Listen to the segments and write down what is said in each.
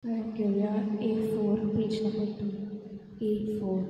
घेवया A4, page number 2, A4.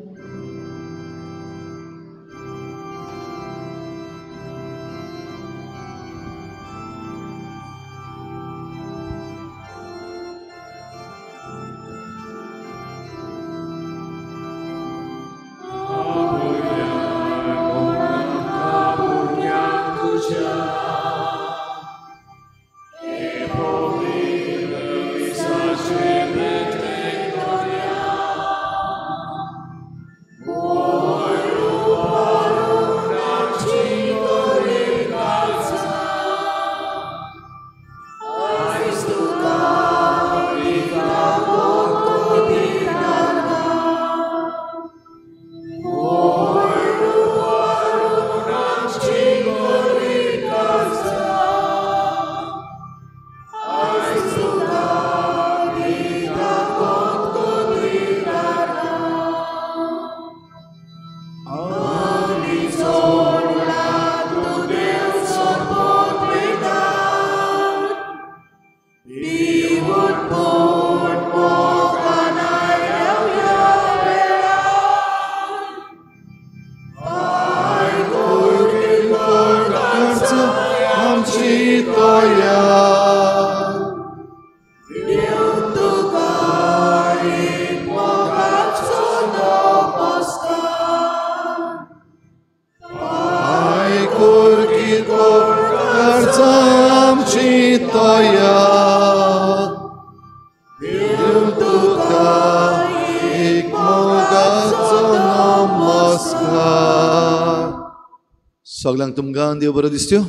सगळ्यांक तुमकां देव बरो दिसत्यो.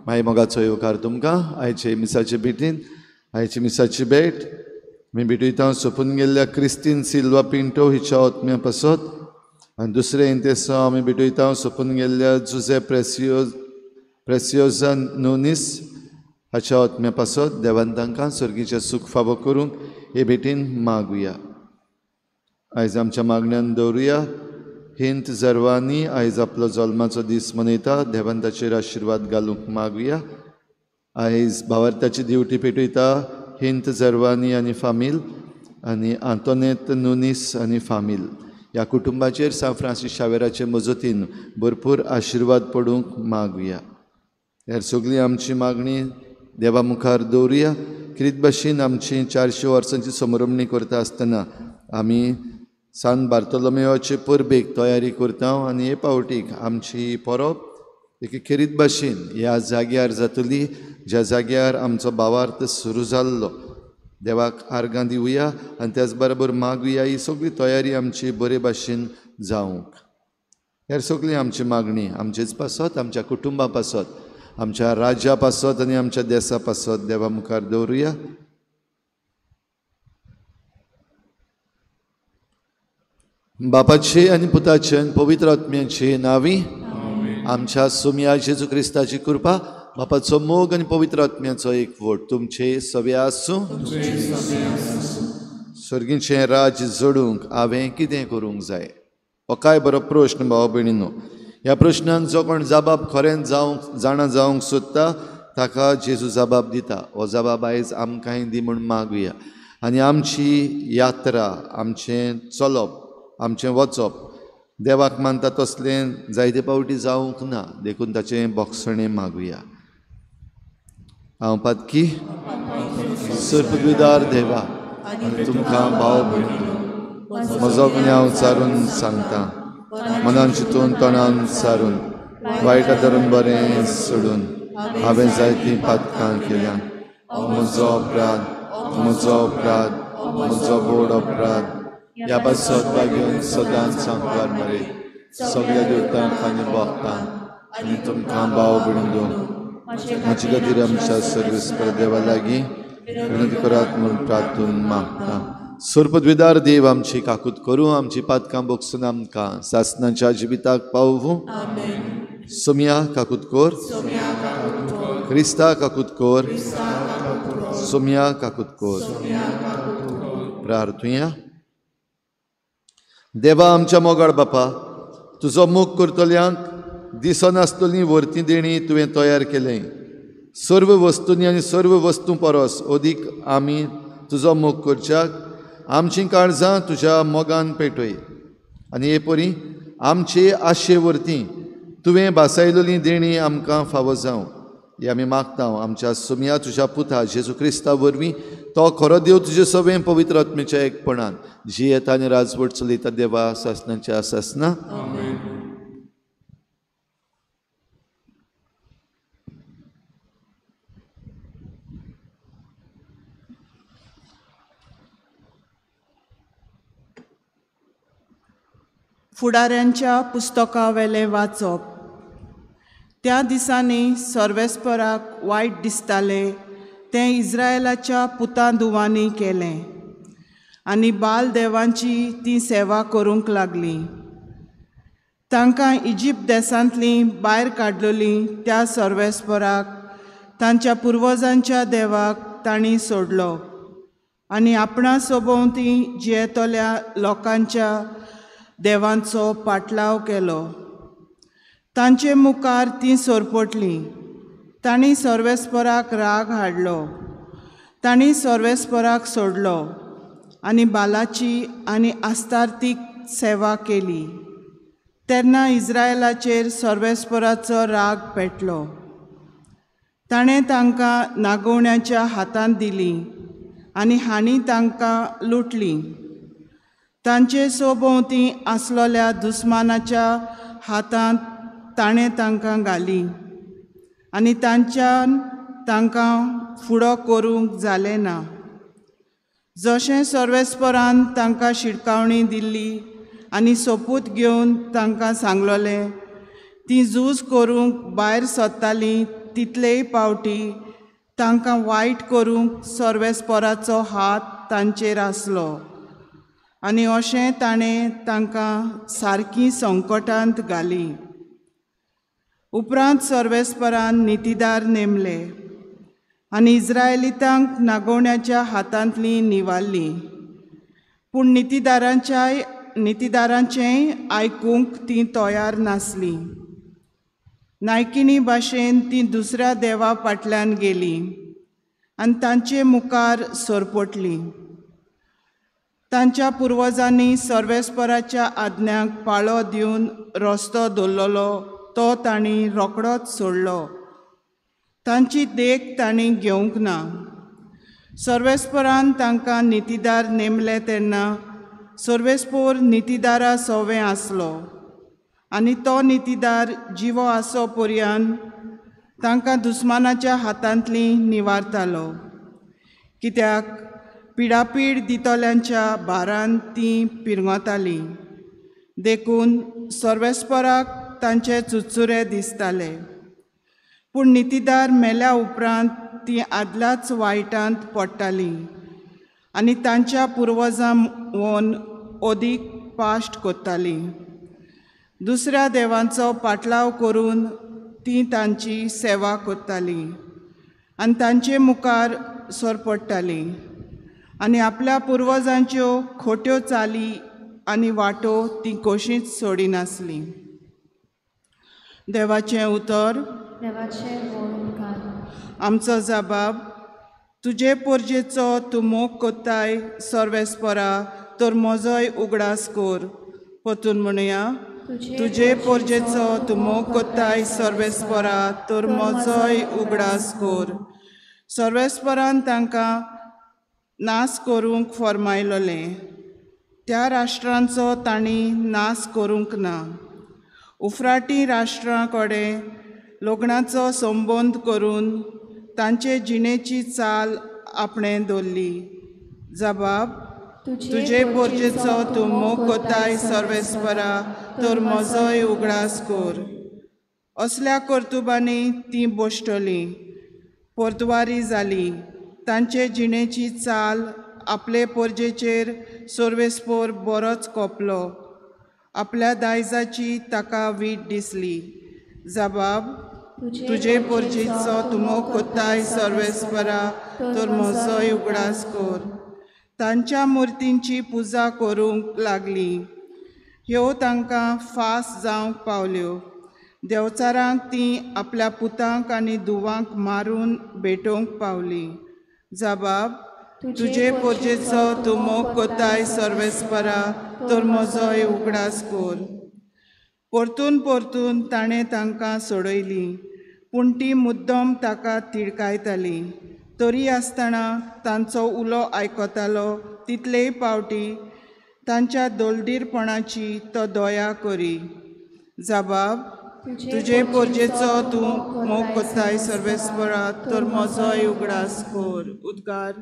मागीर मोगाचो येवकार तुमकां आयचे मिसाचे भेटीन. आयचे मिसाची भेट मी भेटयता सोंपून गेल्ल्या क्रिस्तीन सिल्वा पिंटो हिच्या आत्म्या पासत आनी दुसरें इंतेसांव आमी भेटयता सोंपून गेल्ल्या जुजे प्रेसियोजा नोनीस हाच्या आत्म्या पासत. देवान तांकां सर्गीचें सूख फावो करूंक हे भेटीन मागुया. आयज आमच्या मागण्यान दवरुया. हिंत जरवानी आयज आपलो जल्माचो दीस मनयता. देवान ताचेर आशिर्वाद घालूंक मागुया. आयज भावार्थाची दिवटी पेटयता हिंत जरवानी आनी फामील आनी आंतोनेत नुनीस आनी फामील ह्या कुटुंबाचेर सांत फ्रांसीस शावेराचे मजतीन भरपूर आशिर्वाद पडूंक मागुया. हेर सगळी आमची मागणी देवा मुखार दवरुया. क्रीत भाशेन आमची 400 वर्सांची समरमणी करता आसतना आमी सान बार्तोलोमेवाचे परबेक तयारी करता आनी हे पावटीक आमची परब एके खेरीत भाशेन ह्या जाग्यार जातली ज्या जाग्यार आमचो भावार्थ सुरू जाल्लो. देवाक आर्गां दिवया आनी त्याच बरोबर मागुया ही सगळी तयारी आमची बरे भाशेन जावंक. हेर सगळी आमची मागणी आमचेच पासत, आमच्या कुटुंबा पासत, आमच्या राज्या पासत आनी आमच्या देसा पासत देवा मुखार दवरुया. बापाचे आनी पुताचे आनी पवित्र आत्म्याचे नांवी आमच्या सुमया जेजू क्रिस्ताची कृपा, बापाचो मोग आनी पवित्र आत्म्याचो एकवट तुमचे सगळे आसूं. सर्गीचें राज्य जोडूंक हांवें कितें करूंक जाय? हो काय बरो प्रश्न भाव भयणीनो. ह्या प्रश्नान जो कोण जबाब खरेंच जावंक जाणा जावंक सोदता ताका जेजू जबाब दिता. हो जबाब आयज आमकांय दी म्हूण मागुया. आनी आमची यात्रा, आमचें चलप, आमचें वचप देवाक मानता तसलें जायते पावटी जावंक ना, देखून ताचें बोगसणें मागुया. हांव पातकी सर्पद्विदार देवा आनी तुमकां भाव भयणीनो म्हजो गुन्यांव सारून सांगता. मनान चिंतून तोंडान सारून वायट धरून बरें सोडून हांवें जायतीं पातकां केल्या. म्हजो अपराध, म्हजो अपराध, म्हजो व्हड अपराध. ह्या पासत भाग्योन सदांच सांकवार मरे सगळ्या देवतांक आनी भक्तांक आनी तुमकां भाव भयणीनो म्हजे खातीर आमच्या सर्वेस्पर देवा लागीं विनंती करात म्हूण प्रार्थून मागता. सर्पद्विदार देव आमची काकूत करूं, आमची पातकां बोगसून आमकां सासनाच्या जिविताक पावूं. सोमया काकूत कोर, क्रिस्ता काकूत कोर, सोमया काकूत कोर. प्रार्थुया. देवा आमच्या मोगाळ बापा, तुजो मोग करतल्यांक दिसनासतली वर्ती देणी तुवें तयार केलें. सर्व वस्तूंनी आनी सर्व वस्तूं परस अदीक आमी तुजो मोग करच्याक आमचीं काळजां तुज्या मोगान पेटय आनी हे परी आमचे आशे वरती तुवें भासायलेली देणी आमकां फावो जावं. हे आमी मागता आमच्या सुमया तुज्या पुता जेजू क्रिस्ता वरवीं, तो खरो देव तुजे सगळें पवित्र आत्म्याच्या एकपणान जियेता आनी राजवट चलयता देवा सासणाच्या सासना. फुडाऱ्यांच्या पुस्तकावेलें वाचप. त्या दिसांनी सर्वेस्पराक वायट दिसतालें तें इस्रायलाच्या पुतां धुवांनी केलें आनी बाल देवांची ती सेवा करूंक लागली. तांकां इजिप्त देशांतलीं भायर काडलेलीं त्या सर्वेस्पराक तांच्या पुर्वजांच्या देवाक तांणी सोडलो आनी आपणा सोबोवती जियेतल्या लोकांच्या देवांचो पाटलाव केलो. तांचे मुखार तीं सोरपटलीं. तांणी सर्वेस्पराक राग हाडलो. तांणी सर्वेस्पराक सोडलो आनी बालाची आनी आस्तार्थीक सेवा केली. तेन्ना इस्रायलाचेर सर्वेस्पराचो राग पेटलो. ताणें तांकां नागोवण्याच्या हातांत दिलीं आनी हांणी तांकां लुटलीं. तांचे सोभोंवती आसलेल्या दुस्मानाच्या हातांत ताणें तांकां घालीं आनी तांच्यान तांकां फुडो करूंक जालें ना. जशें सर्वेस्परान तांकां शिटकावणी दिल्ली आनी सोपूत घेवन तांकां सांगलोलें, तीं झूज करूंक भायर सरतालीं तितलेय पावटी तांकां वायट करूंक सर्वेस्पराचो हात तांचेर आसलो आनी अशें ताणें तांकां सारकीं संकटांत घालीं. उपरांत सर्वेस्परान नितीदार नेमले आनी इस्रायलितांक नागोवण्याच्या हातांतलीं निवारलीं. पूण नितीदारांचेंय आयकूंक तीं तयार नासलीं. नायकिणी भाशेन तीं दुसऱ्या देवा फाटल्यान गेलीं आनी तांचे मुखार सरपटलीं. तांच्या पुर्वजांनी सर्वेस्पराच्या आज्ञांक पाळो दिवन रस्तो दवरलेलो तो तांणी रोखडोच सोडलो. तांची देख तांणी घेवंक ना. सर्वेस्परान तांकां नितीदार नेमले तेन्ना सर्वेस्पोर नितीदारा सोवें आसलो आनी तो नितीदार जिवो आसो पर्यान तांकां दुस्मानाच्या हातांतलीं निवारतालो. कित्याक पिडापीड दितल्यांच्या भारान तीं पिरंगतालीं. देखून सर्वेस्पराक तांचे चुरचुरे दिसताले. पूण नितीदार मेल्या उपरांत तीं आदल्याच वायटांत पडटालीं आनी तांच्या पुर्वजां वोन अदीक पाश्ट करतालीं. दुसऱ्या देवांचो पाटलाव करून तीं तांची सेवा करतालीं आनी तांचे मुखार सरपडटालीं आनी आपल्या पुर्वजांच्यो खोट्यो चाली आनी वाटो तीं कशींच सोडिनासलीं. देवाचें उतर. आमचो जबाब. तुजे पोरजेचो तूं मोग कोत्ताय सर्वेस्परा, तर म्हजोय उगडास कोर. परतून म्हणुया. तुजे पोरजेचो तूं मोग कोत्ताय सर्वेस्परा, तर म्हजोय उगडास कोर. सर्वेस्परान तांकां नाश करूंक फर्मायलोलें, त्या राष्ट्रांचो तांणी नाश करूंक ना. उफराटी राष्ट्रां कडेन लग्नाचो संबंद करून तांचे जिणेची चाल आपणें दवरली. जबाब. तुजे पोरजेचो तूं मोग कोत्ताय सर्वेस्परा, तर म्हजोय उगडास कोर. असल्या कर्तुबांनी तीं बोश्टलीं, पोर्तुवारी जाली. तांचे जिणेची चाल आपले पोरजेचेर सर्वेस्पोर बरोच कोपलो. आपल्या दायजाची ताका वीट दिसली. जबाब. तुजे पोरजेचो तूं मोग कोत्ताय सर्वेस्परा, तर म्हजोय उगडास कोर. तांच्या मुर्तींची पुजा करूंक लागली. ह्यो तांकां फास जावंक पावल्यो. देवचारांक ती आपल्या पुतांक आनी धुवांक मारून भेटोवंक पावली. जबाब, तुजे पोरजेचो तूं मोग कोताय सर्वेस्परा, तर म्हजोय उगडास कोर. परतून परतून ताणें तांकां सोडयलीं, पूण ती मुद्दम ताका तिडकायताली. तरी आसतना तांचो उलो आयकतालो तितलेय पावटी तांच्या दोलदीरपणाची तो दया करी. जबाब, तुजे पोरजेचो तूं मोग कोताय सर्वेस्परा, तर म्हजोय उगडास कोर. उद्गार.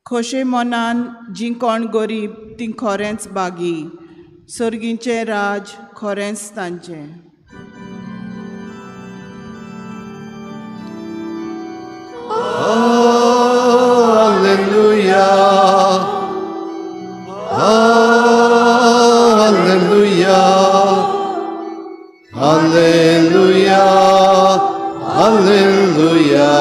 खोशे मनान जीं कोण गरीब तीं खरेंच बागी, सर्गीचें राज खरेंच तांचें. Hallelujah, hallelujah, hallelujah, hallelujah.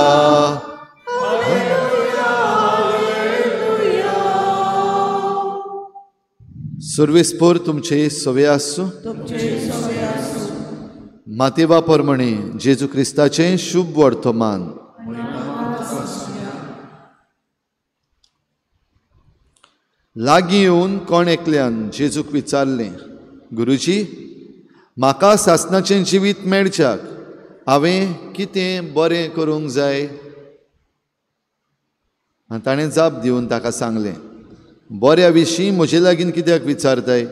सर्वेस्पोर तुमचे सवे आसूं. मातेवा प्रमाणे जेजू क्रिस्ताचें शुभ वर्तमान. लागीं येवन कोण एकल्यान जेजूक विचारलें, गुरुजी, म्हाका सासणाचें जिवीत मेळच्याक हांवें कितें बरें करूंक जाय? आनी ताणें जाप दिवन ताका सांगलें, बऱ्या विशीं म्हजे लागीं कित्याक विचारताय?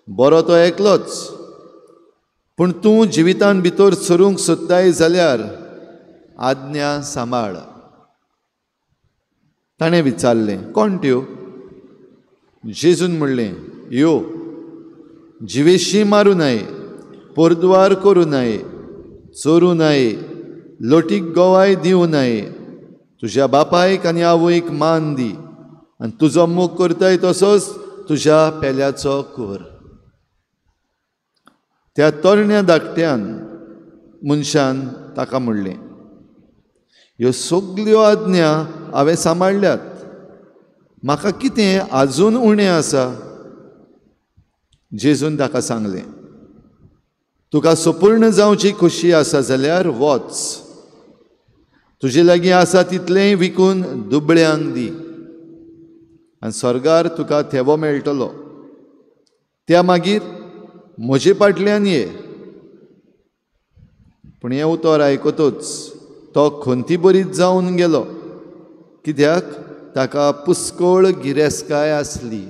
बरो तो एकलोच, पूण तूं जिवितान भितर सरूंक सोदताय जाल्यार आज्ञा सांबाळ. ताणें विचारलें, कोण त्यो? जेजून म्हणलें, यो, जिवेशी मारूं नये, पोरद्वार करूं नये, चोरूं नये, लोटीक गोवाय दिवं नये, तुज्या बापायक आनी आवयक मान दी, आनी तुजो मोग करताय तसोच तुज्या पेल्याचो कर. त्या तरण्या धाकट्यान मनशान ताका म्हणलें, ह्यो सगल्यो आज्ञा हांवें सांबाळ्ळ्यात, म्हाका कितें आजून उणें आसा? जेजून ताका सांगलें, तुका सपूर्ण जावची खोशी आसा जाल्यार वच, तुजे लागीं आसा तितलेंय विकून दुबळ्यांक दी, आनी स्वर्गार तुका थेवो मेळटलो. त्या मागीर म्हजे फाटल्यान ये. पूण हें उतर आयकतूच तो खंती बरीच जावन गेलो, कित्याक ताका पुस्कळ गिरेस्तकाय आसली.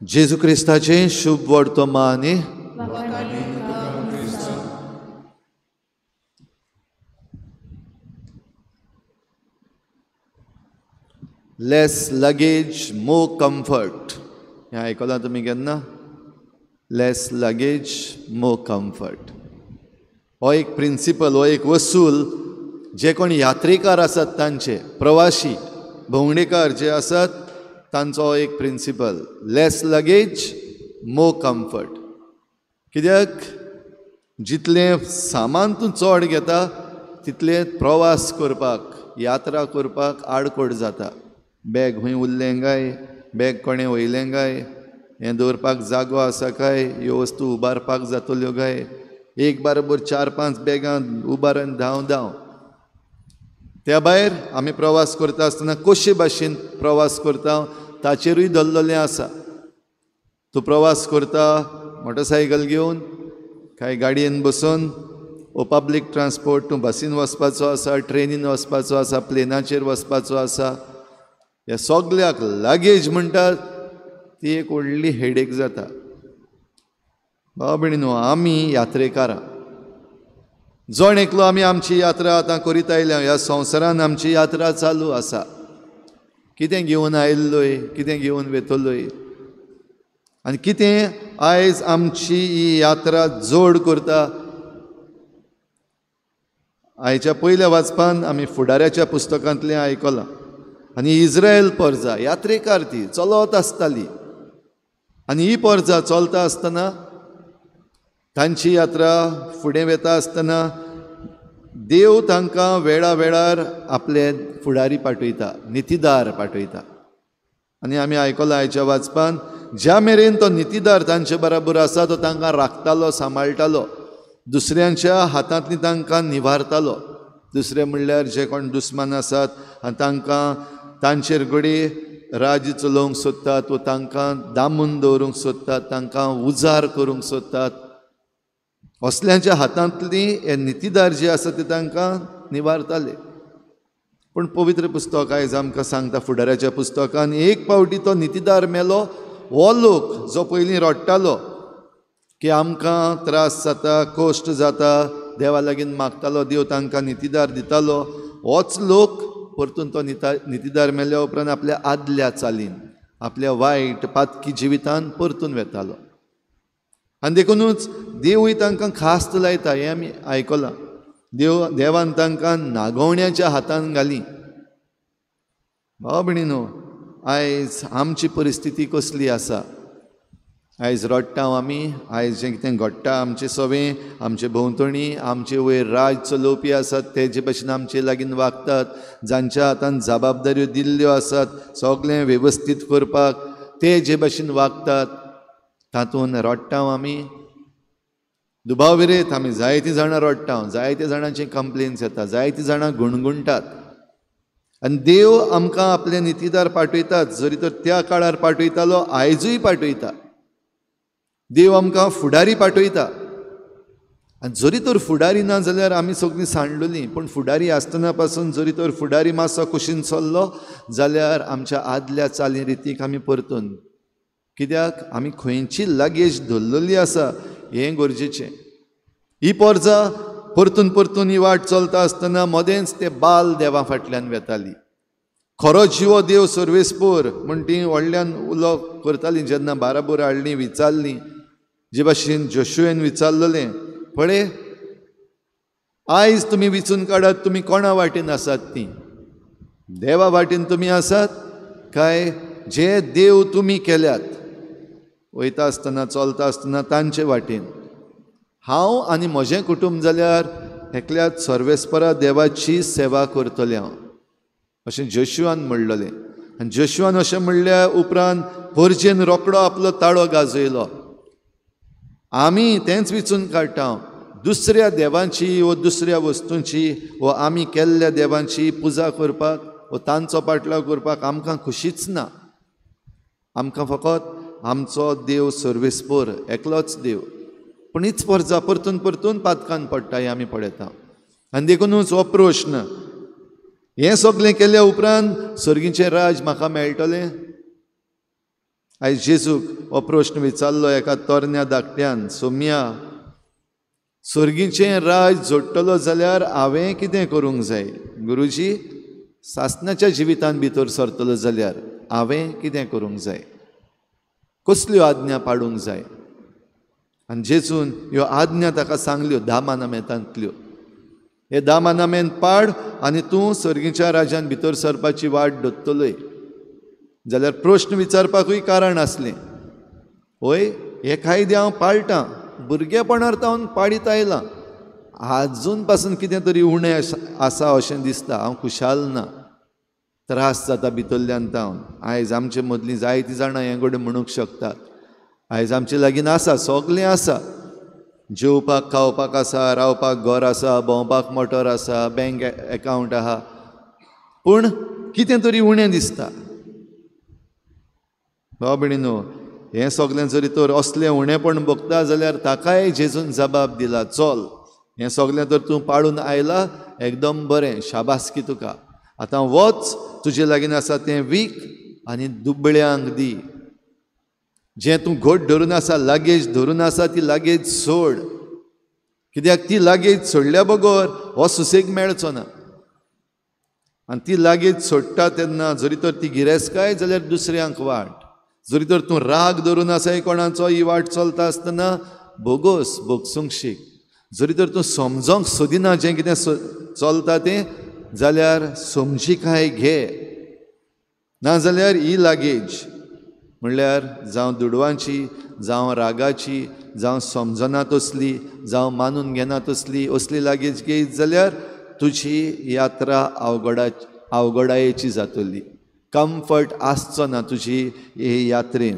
जेजू क्रिस्ताचें शुभ वर्तमान. लेस लगेज मोर कम्फर्ट. हें आयकलां तुमी केन्ना? लेस लगेज मोर कम्फर्ट हो एक प्रिंसिपल, हो एक वसूल जे कोण यात्रेकार आसात तांचे, प्रवाशी भोंवडेकार जे आसात तांचो एक principle, less luggage more comfort. कित्याक जितलें सामान तूं चड घेता तितलें प्रवास करपाक, यात्रा करपाक आडकोड जाता. बॅग खंय उरलें काय, बॅग कोणें वयलें काय, हें दवरपाक जागो आसा काय, ह्यो वस्तू उबारपाक जातल्यो काय, एक बाराबर 4-5 बॅगां उबारून धांव धांव. त्या भायर आमी प्रवास करता आसतना कशे भाशेन प्रवास करता ताचेरूय धरलेलें आसा. तूं प्रवास करता मोटरसायकल घेवन काय गाडयेन बसून, ओ पब्लीक ट्रान्सपोर्ट, तूं बसीन वचपाचो आसा, ट्रेनीन वचपाचो आसा, प्लेनाचेर वचपाचो आसा, ह्या सगल्याक लगेज म्हणटात ती एक व्हडली हेडेक जाता. भाव भयणीनो, आमी यात्रेकारां, जण एकलो आमी आमची यात्रा आतां करीत आयल्या, ह्या संवसारान आमची यात्रा चालू आसा. कितें घेवन आयिल्लोय, कितें घेवन वेतलोय, आनी कितें आयज आमची ही यात्रा जोड करता? आयच्या पयल्या वाचपान आमी फुडाऱ्याच्या पुस्तकांतलें आयकलां. आनी इस्रायल परजा यात्रेकार ती चलत आसताली आनी ही परजा चलता आसतना तांची यात्रा फुडें वता आसतना देव तांकां वेळा वेळार आपले फुडारी पाठयता, नितीदार पाठयता. आनी आमी आयकलां आयच्या वाचपान, ज्या मेरेन तो नितीदार तांचे बराबर आसा तो तांकां राखतालो, सांबाळटालो, दुसऱ्यांच्या हातांतली तांकां निवारतालो. दुसरें म्हणल्यार जे कोण दुस्मान आसात आनी तांकां तांचेर घडये राज्य चलोवंक सोदतात वो तांकां दामून दवरूंक सोदतात, तांकां उजार करूंक सोदतात, असल्यांच्या हातांतली हे नितीदार जे आसा ते तांकां निवारताले. पूण पवित्र पुस्तक आयज आमकां सांगता फुडाऱ्याच्या पुस्तकान, एक पावटी तो नितीदार मेलो. हो लोक जो पयलीं रडटालो की आमकां त्रास जाता, कश्ट जाता, देवा लागीं मागतालो, देव तांकां नितीदार दितालो, होच लोक परतून तो नितीदार मेल्या उपरांत आपल्या आदल्या चालीन, आपल्या वायट पातकी जिवितान परतून वेतालो. आनी देखुनूच देवूय तांकां खास्त लायता हें आमी आयकलां. देवान तांकां नागोवण्याच्या हातान घाली. भाव भयणीनो, आयज आमची परिस्थिती कसली आसा? आयज रडटा आमी, आयज जें कितें घडटा आमचे सवें, आमचे भोंवतणी, आमचे वयर राज चलोवपी आसात ते जे भशेन आमचे लागीं वागतात, जांच्या हातान जबाबदाऱ्यो दिल्ल्यो आसात सगळें वेवस्थीत करपाक, ते जे भशेन वागतात तातूंत रडटा आमी. दुबाव विरेत आमी जायतीं जाणां रडटा, जायते जाणांचे कंप्लेन्स येता, जायतीं जाणां गुणगुणटात. आनी देव आमकां आपले नितीदार पाठयतात, जरी तर त्या काळार पाठयतालो, आयजूय पाठयता. देव आमकां फुडारी पाठयता. आनी जरी तर फुडारी ना जाल्यार आमी सगळीं सांडलेलीं, पूण फुडारी आसतना पासून जरी तर फुडारी मातसो कुशीन चल्लो जाल्यार आमच्या आदल्या चाली रितीक आमी परतून, कित्याक आमी खंयची लगेज धरलेली आसा हें गरजेचें. ही पोरजा परतून परतून ही वाट चलता आसतना मदेंच ते बाल देवा फाटल्यान वेताली. खरो जिवो देव सर्वेस्पोर म्हण ती व्हडल्यान उलो करताली. जेन्ना बाराबोर हाडली विचारली, जे भाशेन जोशुएन विचारलेलें, पळय आयज तुमी विचून काडात तुमी कोणा वाटेन आसात, ती देवा वाटेन तुमी आसात काय जे देव तुमी केल्यात वयता आसतना चलता आसतना तांचे वाटेन. हांव आनी म्हजें कुटुंब जाल्यार एकल्याच सर्वेस्परा देवाची सेवा करतलें हांव, अशें जोशुआन म्हणलेलें. आनी जोशुआन अशें म्हणल्या उपरांत परजेन रोकडो आपलो ताळो गाजयलो, आमी तेंच विचून काडटा, दुसऱ्या देवांची वो दुसऱ्या वस्तूंची वो आमी केल्ल्या देवांची पुजा करपाक वो तांचो पाटलाव करपाक आमकां खुशीच ना. आमकां फकत आमचो देव सर्वेस्पोर एकलोच देव. पूण हीच परजा परतून परतून पातकान पडटा हें आमी पळयता. आनी देखुनूच हो प्रश्न, हें सगळें केल्या उपरांत सर्गीचें राज म्हाका मेळटलें? आयज जेजूक हो प्रश्न विचारलो एका तरण्या धाकट्यान, सोम्या, सर्गीचें राज जोडटलो जाल्यार हांवें कितें करूंक जाय? गुरुजी, सासणाच्या जिवितान भितर सरतलो जाल्यार हांवें कितें करूंक जाय? कसल्यो आज्ञा पाडूंक जाय? आनी जेजून ह्यो आज्ञा ताका सांगल्यो, 10 मानामेतांतल्यो. हे 10 मानामेन पाड आनी तूं सर्गीच्या राज्यान भितर सरपाची वाट दोत्तलोय. जाल्यार प्रश्न विचारपाकूय कारण आसलें, हय हे कायदे हांव पाळटां, भुरगेपणार तावन पाळीत आयलां, आजून पासून कितें तरी उणें आसा अशें दिसता, हांव खुशाल ना, त्रास जाता भितरल्यान तावन. आयज आमचे मदलीं जायतीं जाणां हें घडये म्हणूंक शकतात, आयज आमचे लागीं आसा, सगळें आसा, जेवपाक खावपाक आसा, रावपाक घर आसा, भोंवपाक मोटर आसा, बँक एकावंट आहा, पूण कितें तरी उणें दिसता. भाव भयणीनो, हें सगळें जरी तर असलें उणेपण भोगता जाल्यार ताकाय जेजून जबाब दिला, चल हें सगळें तर तूं पाळून आयला, एकदम बरें, शाबासकी तुका, आतां वच, तुजे लागीं आसा तें वीक आनी दुबळ्यांक दी, जें तूं घट धरून आसा, लागेज धरून आसा, ती लागेज सोड, कित्याक ती लागेज सोडल्या बगर हो सुसेग मेळचो ना. आनी ती लागेज सोडटा तेन्ना जरी तर ती गिरेस्तकाय जाल्यार दुसऱ्यांक वाट, जरी तर तूं राग धरून आसाय कोणाचो ही वाट चलता आसतना बोगोस भोगसूंक शीक. जरी तर तूं समजोंक सोदिना जें कितें चलता तें जाल्यार समजिकाय घे. नाजाल्यार ही लागेज म्हणल्यार जावं दुडवांची, जावं रागाची, जावं समजना तसली, जावं मानून घेना तसली असली लागेज घेयत जाल्यार तुजी यात्रा अवघडायेची जातली. कम्फर्ट आसचो ना तुजी हे यात्रेन.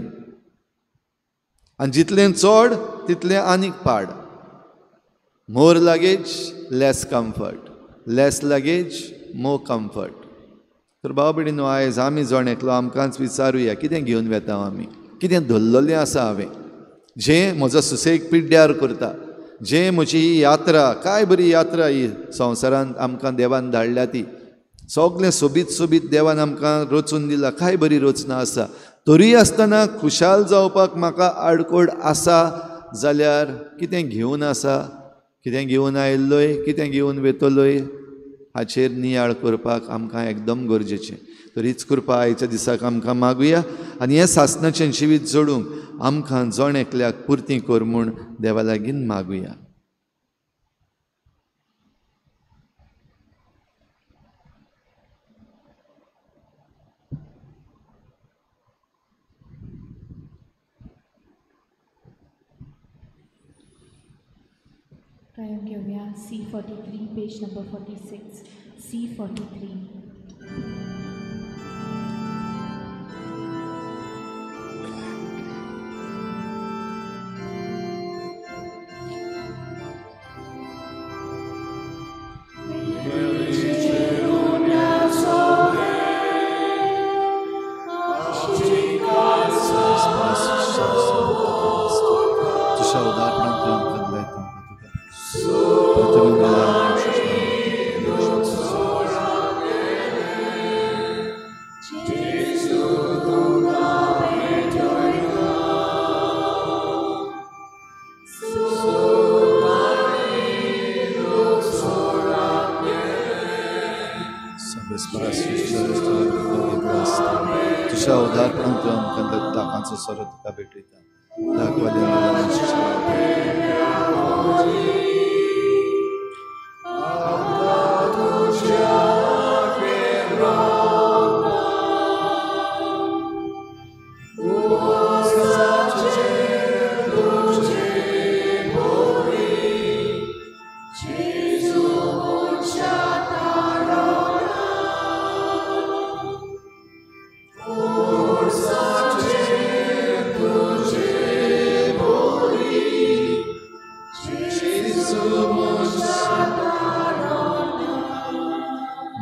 आनी जितलें चड तितलें आनीक पाड. More luggage less comfort, less luggage more comfort. तर भाव भयणीनो, आयज आमी जण एकलो आमकांच विचारुया, कितें घेवन वेता आमी, कितें धरलेलें आसा हांवें जें म्हजो सुसेग पिड्ड्यार करता, जें म्हजी ही यात्रा, काय बरी यात्रा ही संवसारांत आमकां देवान धाडल्या ती, सगळें सोबीत सोबीत देवान आमकां रचून दिला, काय बरी रचना आसा, तरी आसतना खुशाल जावपाक म्हाका आडकोड आसा जाल्यार कितें घेवन आसा, कितें घेवन आयिल्लोय, कितें घेवन वेतलोय हाचेर नियाळ करपाक आमकां एकदम गरजेचें. तर हीच कृपा आयच्या दिसाक आमकां मागुया आनी हें सासणाचें जिवीत जोडूंक आमकां जण एकल्याक पुरती कर म्हूण देवा लागीं मागुया. गायन घेवया C43 page number 46, C43.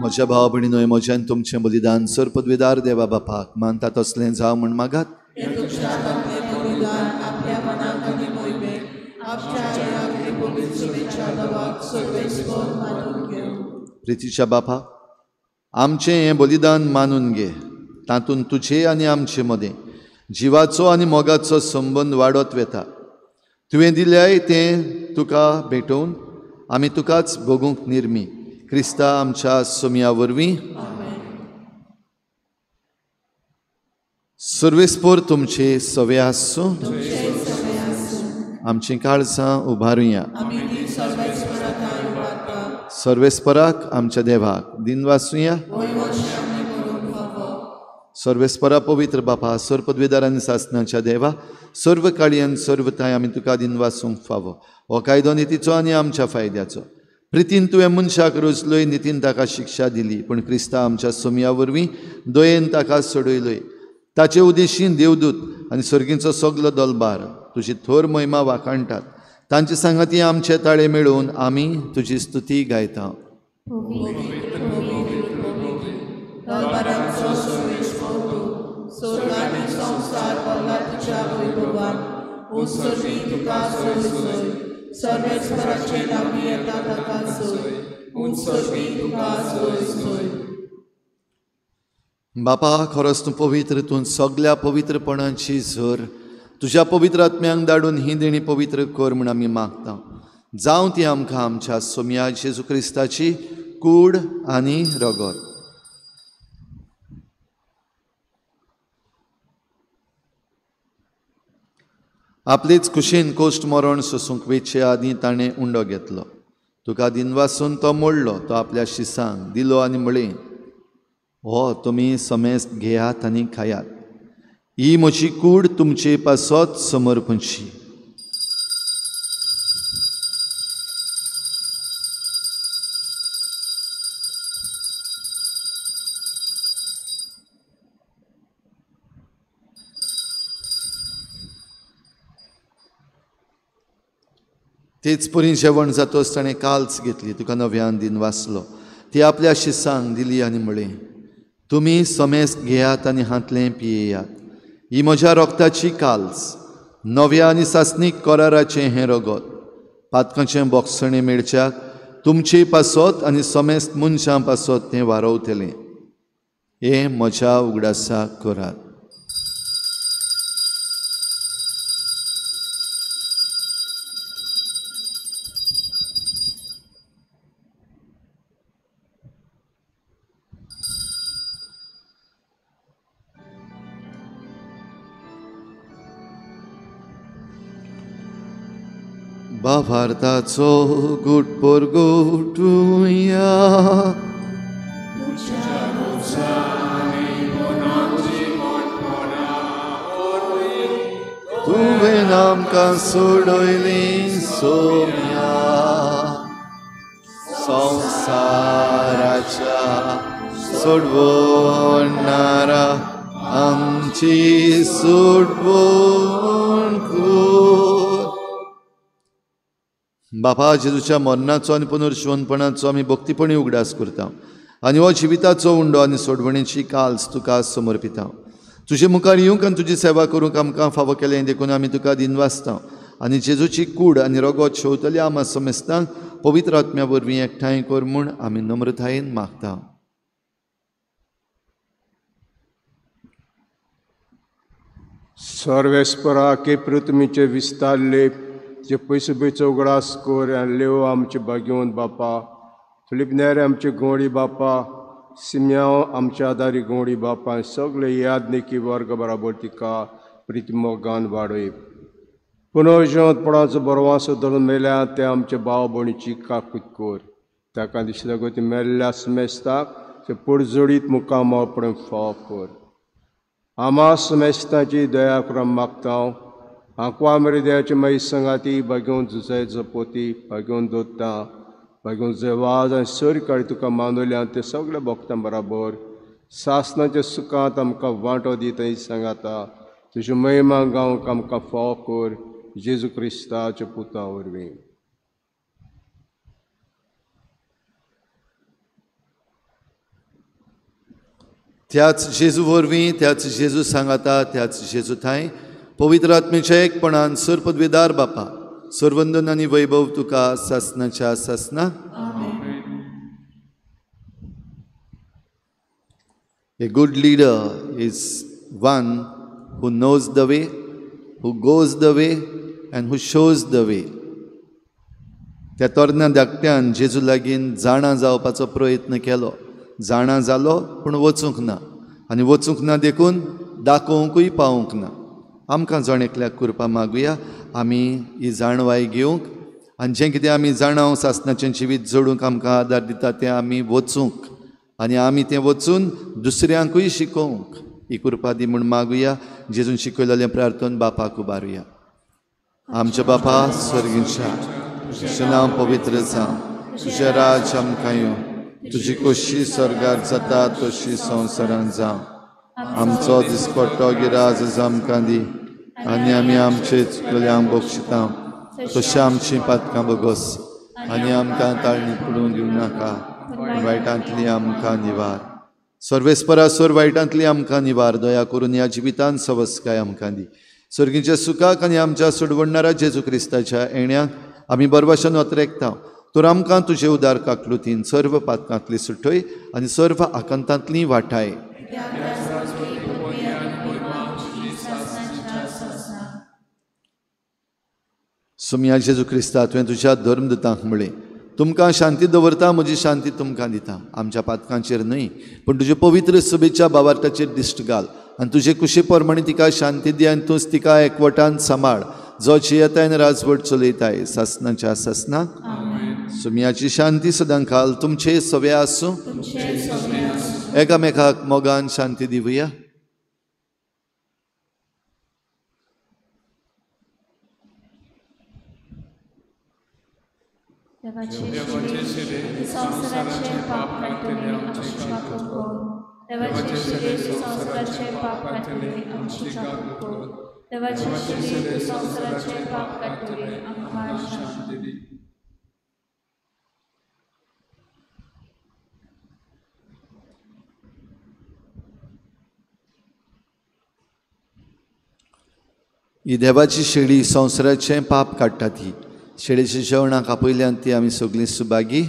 म्हज्या भाव भयणीनो, म्हज्यान तुमचें बलिदान सर पदवीदार देवा बापाक मानता तसलें जावं म्हूण मागात. प्रितीच्या बापा, आमचें हें बलिदान मानून घे, तातूंत तुजे आनी आमचे मदें जिवाचो आनी मोगाचो संबंद वाडत वेता. तुवें दिल्याय तें तुका भेटोवन आमी तुकाच भोगूंक निर्मी क्रिस्ता आमच्या सोमया वरवीं. सर्वेस्पोर तुमचे सवे आसूं. आमचीं काळजां उबारुया. सर्वेस्पराक आमच्या देवाक दिनवासुया. सर्वेस्परा पवित्र बापा, सर्व पदवीदार आनी सासणाच्या देवा, सर्व काळयान सर्व थांय आमी तुका दिनवासूंक फावो. हो कायदो नितीचो आनी आमच्या फायद्याचो. प्रितीन तुवें मनशाक रोजलोय, नितीन ताका शिक्षा दिली, पूण क्रिस्ता आमच्या सोमया वरवीं दयेन ताका सोडयलोय. ताचे उदेशीन देवदूत आनी सर्गींचो सगलो दलबार तुजी थोर महिमा वाखाणटात. तांचे सांगाती आमचे ताळे मेळोवन आमी तुजी स्तुती गायता. बापा, खरोच तूं पवित्र, तूं सगल्या पवित्रपणाची झर. तुज्या पवित्र आत्म्यांक धाडून ही देणी पवित्र कर म्हूण आमी मागता. जावं ती आमकां आमच्या सोमया जेजू क्रिस्ताची कूड आनी रगत. आपलेच कुशीन कोश्ट मरण सोसूंक वेचे आदीं ताणें उंडो घेतलो. तुका दिनवासून तो मोडलो, तो आपल्या शिसांक दिलो आनी म्हळें, हो तुमी समेस्त घेयात आनी खायात, ही म्हजी कूड तुमचे पासत समर्पणची. तेच परी जेवण जातोच ताणें काल्स घेतली, तुका नव्यान दिन वाचलो, ती आपल्या शिसांक दिली आनी म्हळें, तुमी समेस्त घेयात आनी हांतलें पियेयात, ही म्हज्या रोगताची काल्स, नव्या आनी सासणीक कराराचें हें रगत, पातकांचें बोगसणें मेळच्याक तुमचे पासत आनी समेस्त मनशां पासत तें वारोवतलें. हें म्हज्या उगडासाक करात. भावार्थाचो गुट परगटुया. तुवें आमकां सोडयली सोम्या, संवसाराच्या सोडवणारा आमची सोडवण कर. बापा, जेजूच्या मरणाचो आनी पुनर्जिवनपणाचो आमी भक्तीपणी उगडास करता आनी हो जिविताचो उंडो आनी सोडवणेची काल्स तुका समर्पिता. तुजे मुखार येवंक आनी तुजी सेवा करूंक आमकां फावो केलें देखून आमी तुका दिनवासता आनी जेजूची कूड आनी रगत शेवतल्या आमा समेस्तांक पवित्र आत्म्या वरवीं एकठांय कर म्हूण आमी नम्रतायेन मागता. सर्वेस्परा के पृथ्वीचे विस्तारले जे पयसो पयसो उगडास कर आनी लेव आमचे भाग्यवंत बापा, फिलीप नेरे आमचे गोंडी बापा, सिम्यांव आमच्या आदारी गोंडी बापा, सगळे यादनिकी वर्ग बराबर तिका प्रितिमोगान वाडय. पुनर्जिवंतपणाचो बरवासो धरून मेल्या ते आमचे भाव भयणीची काकूत कर, ताका दिसता गती मेल्ल्या समेस्ताक ते पुरजोडीत मुखामळपण फाव कर. आमा समेस्ताची दया करून मागता. आंकवा मेरे देवाचे मागीर संगाती भाग्योवन जुजाय जपोती, भाग्योवन दोत्ता, भाग्योवन जेवाज आनी सर काळी तुका मानवल्या ते सगळे भोगता बराबर सासनाच्या सुखांत आमकां वांटो दिता सांगाता. तुजी महिमा गावंक आमकां फाव कर, जेजू क्रिस्ताच्या पुता वरवीं. त्याच जेजू वरवीं, त्याच जेजू सांगाता, त्याच जेजू थांय पवित्र आत्मेच्या एकपणान सर्वपदवीदार बापा, सर्वंदन आनी वैभव तुका सासनाच्या सासना. A good leader is one who knows the way, who goes the way and who shows the way. त्या तरण्या धाकट्यान जेजू लागीं जाणा जावपाचो प्रयत्न केलो, जाणा जालो पूण वचूंक ना, आनी वचूंक ना देखून दाखोवंकूय पावूंक ना. आमकां जण एकल्याक कृपा मागुया आमी ही जाणवाय घेवंक आनी जें कितें आमी जाणाव सासनाचें जिवीत जोडूंक आमकां आदार दिता तें आमी वचूंक आनी आमी तें वचून दुसऱ्यांकूय शिकोवंक ही कृपा दी म्हूण मागुया. जेजून शिकयलेलें प्रार्थन बापाक उबारुया. आमच्या बापा स्वर्गीच्या, तुजें नांव पवित्र जावं, तुजें राज्य आमकां येवं, तुजी खोशी स्वर्गार जाता तशी संवसारांत जावं. आमचो दिसपट्टो गिराज आमकां दी आनी आमी आमचे चुकल्यांक बक्षिता तशें आमची पातकां बगस आनी आमकां ताळणी पडून दिवं नाका, वायटांतली आमकां निवार. सर्वेस्परा सोर वायटांतली आमकां निवार, दया करून ह्या जिवितान सवस्काय आमकां दी. सर्गीच्या सुखाक आनी आमच्या सोडवणारा जेजू क्रिस्ताच्या येण्याक आमी बरवाशन अत्रेकता. तर आमकां तुजे उदार काकलुतीन सर्व पातकांतली सुटय आनी सर्व आकांतांतली वाटाय. सोमया जेजू क्रिस्ता, तुवें तुज्या धर्मदूतांक म्हळें, तुमकां शांती दवरता, म्हजी शांती तुमकां दिता. आमच्या पातकांचेर न्हय पूण तुजे पवित्र सभेच्या बावार्थाचेर दिश्ट घाल आनी तुजे कुशे प्रमाणे तिका शांती दी आनी तूंच तिका एकवटान सांबाळ. जो जियेताय आनी राजवट चलयताय सासनाच्या सासनाक. सुम्याची शांती सदांकाल तुमचे सवे आसूं. एकामेकाक मोगान शांती दिवया. संवसाराचे पाप काडटले आमची काकूट कर. देवाचे शिरे संवसाराचे पाप काडटले आमची काकूट कर. देवाचे शिरे संवसाराचे पाप काडटले आमकां शांती दी. ही देवाची शेळी संवसाराचें पाप काडटा ती शेळीच्या जेवणाक आपयल्यान ती आमी सगळीं सुभागी.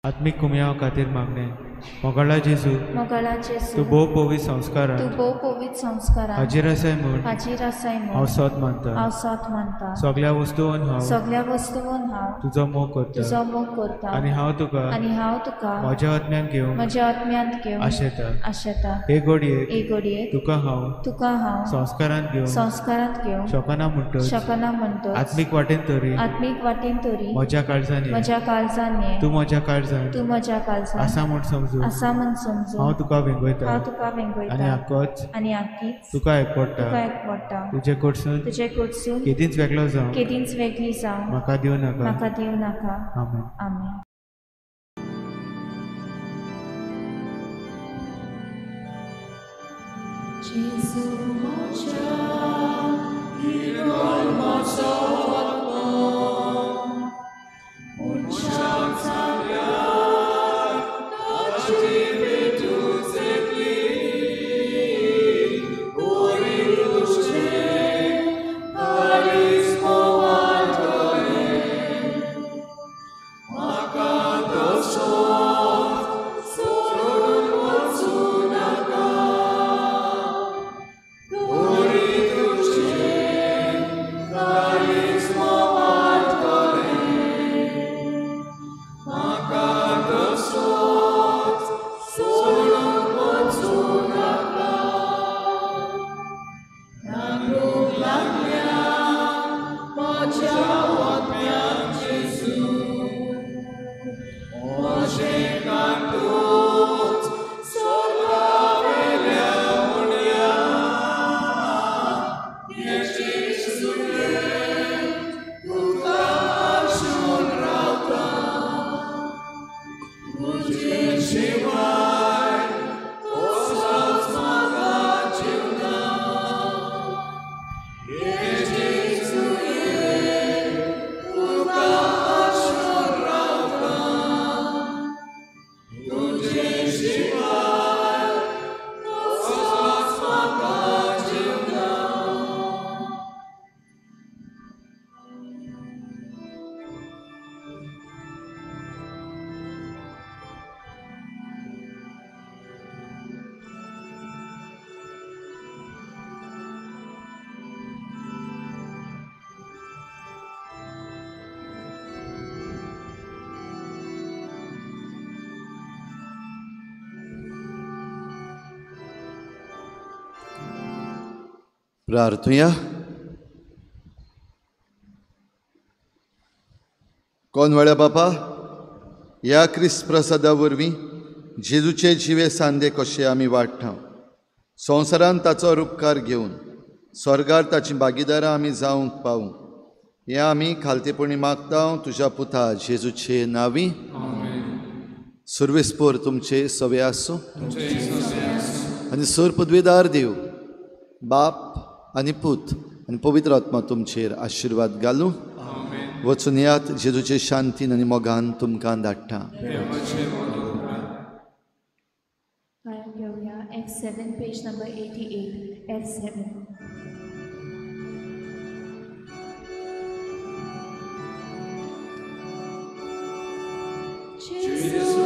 आत्मीक कुमयाव खातीर मागणें. मोगाळा जेजू, तूं भोव पवित्र संस्कारांत हाजीर आसाय म्हूण हांव सोत मानता. सगळ्या वस्तून हांव तुजो मोग करता आनी हांव तुका म्हज्या आत्म्यांत घेवंक आशेता. हे घडयेक तुका हांव संस्कारांत घेवंक शकना म्हणटच आत्मीक वाटेन तरी म्हज्या काळजान ये, तूं म्हज्या काळजान आसा म्हूण समजू हांव तुका वेंगयता आनी आकीच तुका एकवटा. तुजे कडसून केदींच वेगळो जावं म्हाका दिवं नाका. आमेन. आमेन. जेजू म्हज्या इगोल म्हजो आत्मो मनशाक जाल्यार ताची भेटूच येतली. बरी तुजें काळीज मोवाळटलें म्हाका तसोच सोडून वचूं नाका. बरी तुजें काळीज मोवाळटलें म्हाका तसोच सोडून वचूं नाका. नांगरूंक लागल्या म्हज्या आत्म्याक जेजू, म्हजें कांटूच सोर्गावेल्या उण्या हेची सुयें तुका आशून रावता. तुजे शिवाय तसोच म्हाका जीवना. हेची सुयें तुका आशून रावता. तुजे शिवाय तसोच म्हाका जीवना. प्रार्थुया. कोण वेळा बापा, ह्या क्रिस्त प्रसादा वरवीं जेजूचे जिवे सांदे कशे आमी वाडटा, संवसारांत ताचो रुपकार घेवन स्वर्गार ताची भागीदारां आमी जावंक पावूं, हें आमी खालतेपणी मागता तुज्या पुता जेजूचे नांवी. सुर्वेस्पोर तुमचे सवे आसूं आनी सूर पदवीदार देव बाप आनी पूत आनी पवित्र आत्मा तुमचेर आशिर्वाद घालूं. वचून यात जेजूचे शांतीन आनी मोगान तुमकां धाडटा. घेवया F7 page number 88 F7. Gesù,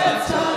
Let's